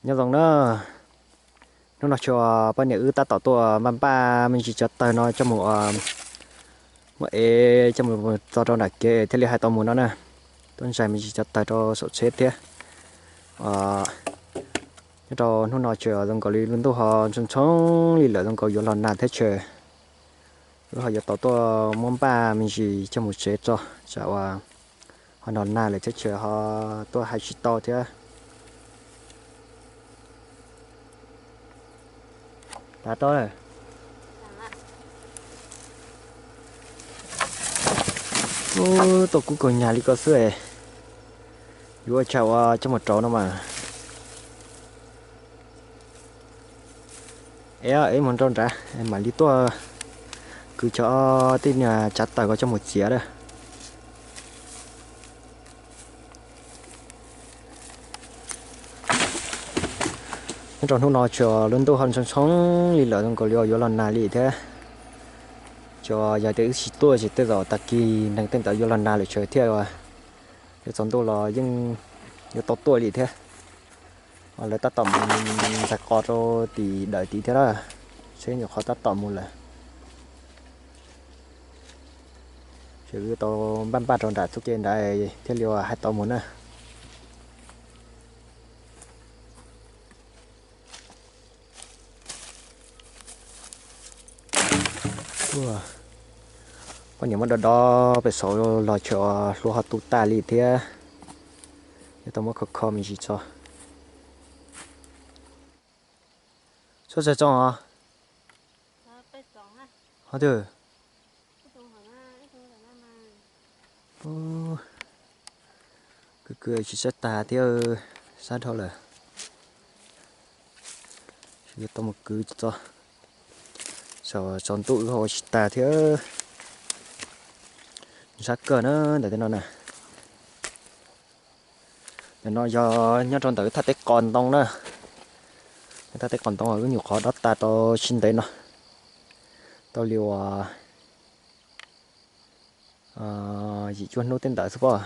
Nyob zoo na, hnub no tsuas poj niam wb tab tom tuaj npaj npaj me ntsis cov tawg no coj mus muab ev coj mus txog rau nram kev thiaj li hais tau mus no na. Tuaj ntsais me ntsis cov tawg rau saum tsheb thiab. Nyob rau hnub no tsuas zoo nkaus li lub ntuj ho ntshoo ntshoo li lawm, zoo nkaus yuav los nag thiab tshee. Wb ho yuav tau tuaj muab npaj me ntsis coj mus tsev tso, tsam uas ho nag lawm thiab tshee ho tuaj hais tsis tau thiab. Dav tau. Ub, tuaj kub kaus nyag li ko xwb es yuav ua cas ua coj mus rauv no mas. Ev, ev mus rau nrad mam li tuaj kwv cov tej niag tsav taws ko coj mus txiav na. Nyob rau hnub no tsuas lub ntuj ho ntshoo ntshoo li lawm, zoo nkaus li yuav los nag li thiab. Tsuas yog tias wb tsis tuaj ces tej zaum tag kis neeg tej ntawd yuav los nag lawm tshee thiab. Yuav tsaus ntuj los yeej yuav tau tuaj li thiab. Lawv tab tom mus ntxais qos rau tim dawm tid thiab na, seb nyuam qhuav tab tom mus lawm. Ces wb tau npaj npaj rau nram txoj kev nrad thiaj li hais tau mus na. Poj niam muab dob dob pem saud los tseem hlua ho tu tas li thiab. Yuav tau muab kho kho me ntsis tso. Suab txog tsooj os. Qhov twg? Kwv kwv tsis sab tag thiab, sab dhau lawm. Yuav tau mus kwv tso, tsaus ntuj wb ho ua tsis tag thiab. Sab kawg na ntawm tej no na. Ntawm no yog nyob rau ntawm wb thaj teb qos ntoo na. Wb thaj teb qos ntoo wb nyuam qhuav dob tas rau sib ntev no, tau li uas yim cuaj hnub tej ntawd xwb pob.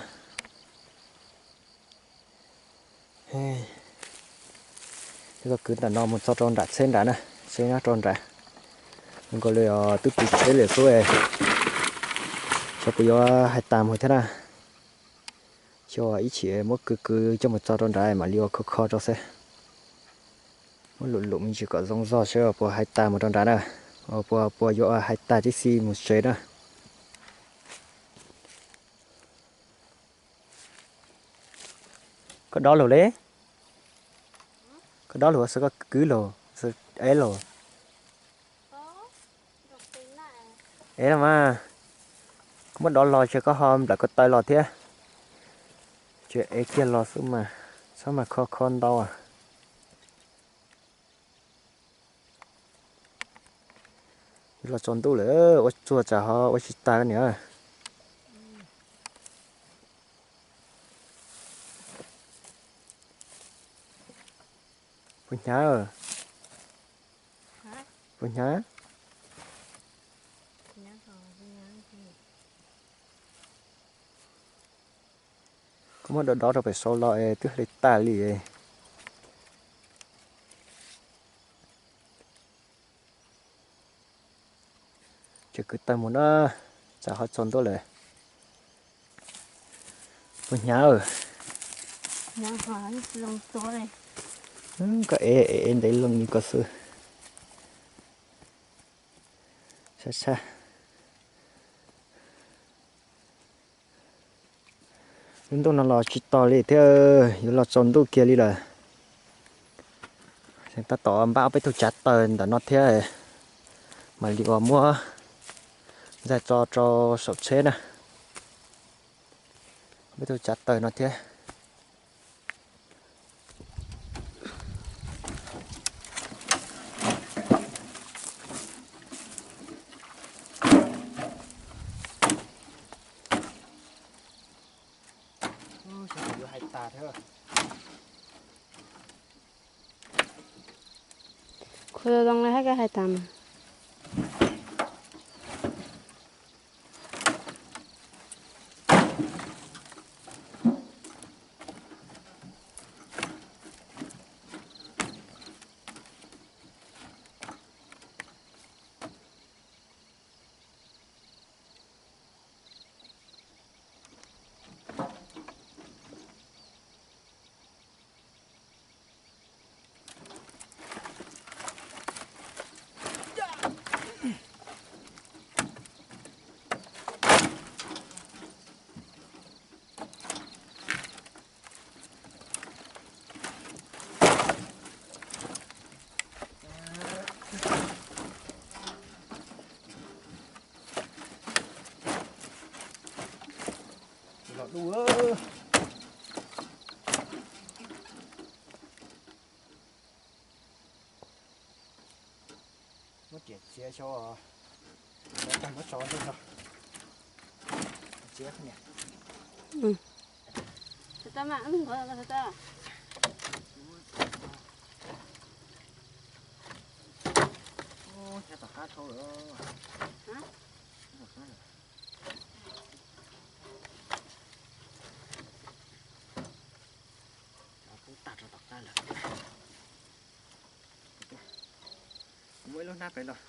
Yuav tau kwv ntawm no mus txog rau nram tsheb nrad na, tsheb nyob rau nrad. Zoo nkaus li twb tu tsheb lawm xwb, xyov puas yuav hais tas mus thiab na. Xyov ib chim muab kwv kwv coj mus txog rau nrad mam li ua kho kho rau xwb. Muab lum lum me ntsis kom zoo zog seb puas hais tas mus rau nrad na, puas puas yuav hais tas tib si mus tsev na. Koj dob lug li? Koj dob lug xwb koj kwv lug xwb ev lug? Ev los mas, koj muab dob los ces koj ho nplawm ko taw los thiab. Ces ev kiag los xwb mas, txhob mas kho kho ntau. Los tsaus ntuj lawm, ua tsuag tsam ho ua tsis tag niam. Puas hnyav? Puas hnyav? Koj muab dob dob rau pem saud los es twb hli tas li. Ces kwv tawg mus na, tsam ho tsaus ntuj lawm. Puas hnyav? Koj ev ev ntev loo li ko xwb. Sab sab. Lub ntuj no los tsis tos li thiab, yuav los tsaus ntuj kiag li lawm. Tab tom npaj ob peb tug tsav taws ntawm no thiab, mam li uas muab ntxais tso rau saum tsheb na. Ob peb tug tsav taws no thiab. Khuv zoo li hab koj hais tas mas. Txiav xyov, tag muab tso ntej no. Txiav niam. Nyab tom qab dhau lawm. Cov poob tag rau tom qab lawm. Muaj ib lub hnab pem los.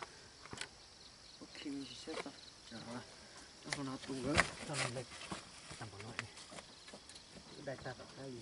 Ua khi me ntsis saib tau. Cov hauv no tu lawm, tag npaum no, dai tag tom qab li.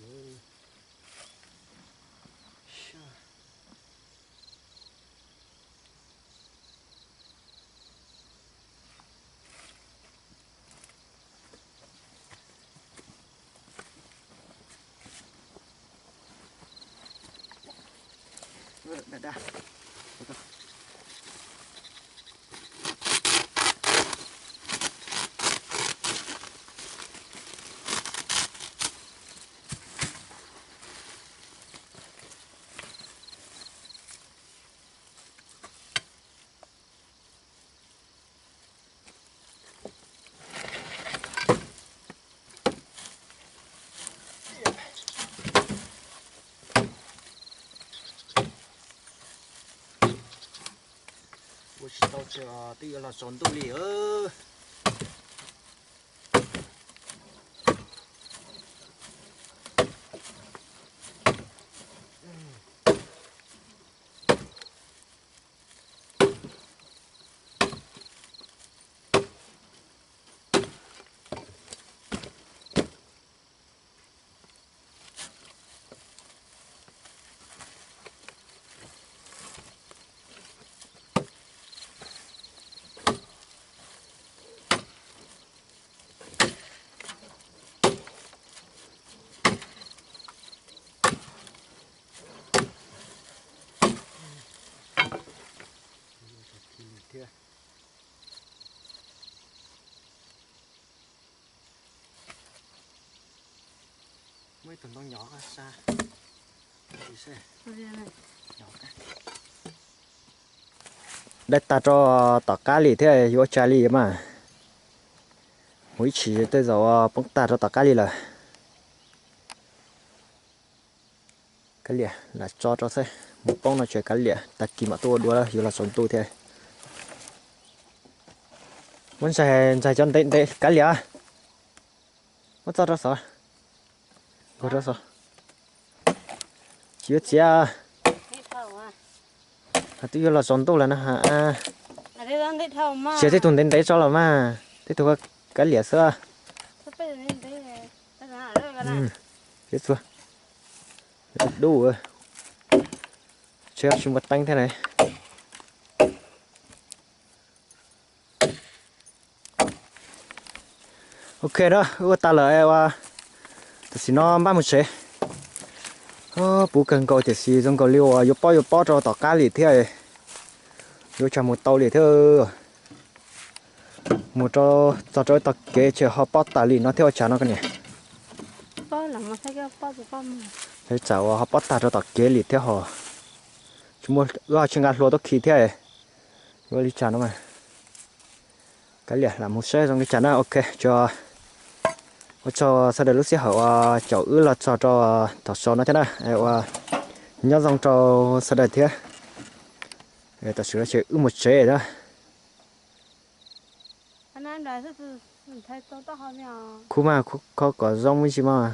Ua tsis tau, twb yuav los tsaus ntuj li. Muaj ib tug ntoo nyom sa. Dai tag rau tom qab li thiab yuav ua cas li mas. Mus ib chim tej zaum poob tag rau tom qab li lawm. Kav liam, lam tso rau xwb, mus poob no tseem kav liam, tag kis mam tuaj ua dua, yuav los tsaus ntuj thiab. Muab ntxais, ntxais cov ntev ntev kav liam. Muab txo rau xov, nkaug rau xov. Tsis yuav txiav. Twb yuav los tsaus ntuj lawm no ha. Txiav tej tug ntev ntev tso los mas, tej tug kav liam xwb. Txiav txhua. Dub, tsev tsis muaj teeb thiab na. Ok na, wb ua tas lawm ua, tam sim no npaj mus tsev. Puv kawg nkaus tiam sis zoo nkaus li uas yuav pob yuav pob rau tom qab li thiab. Yuav tsam mus tau li thiab. Mus rau, txog rau ib tog kev ces ho pob tas li no thiab ua cas no koj niam. Tsam uas ho pob tag rau tom kev li thiab ho. Tsis muaj, wb ho tsis nqa hlua tuaj khi thiab. Yuav li cas no mas. Kav liam lam mus saib zoo li cas na. Ok, tso, ua tsaug sawv daws lub sij hawm uas caum wb los txog rau thaum xaus no thiab na. Ua nyob zoo rau sawv daws thiab. Tam sim no ces wb mus tsev na. Khub mas, khub kho kom zoo me ntsis mas.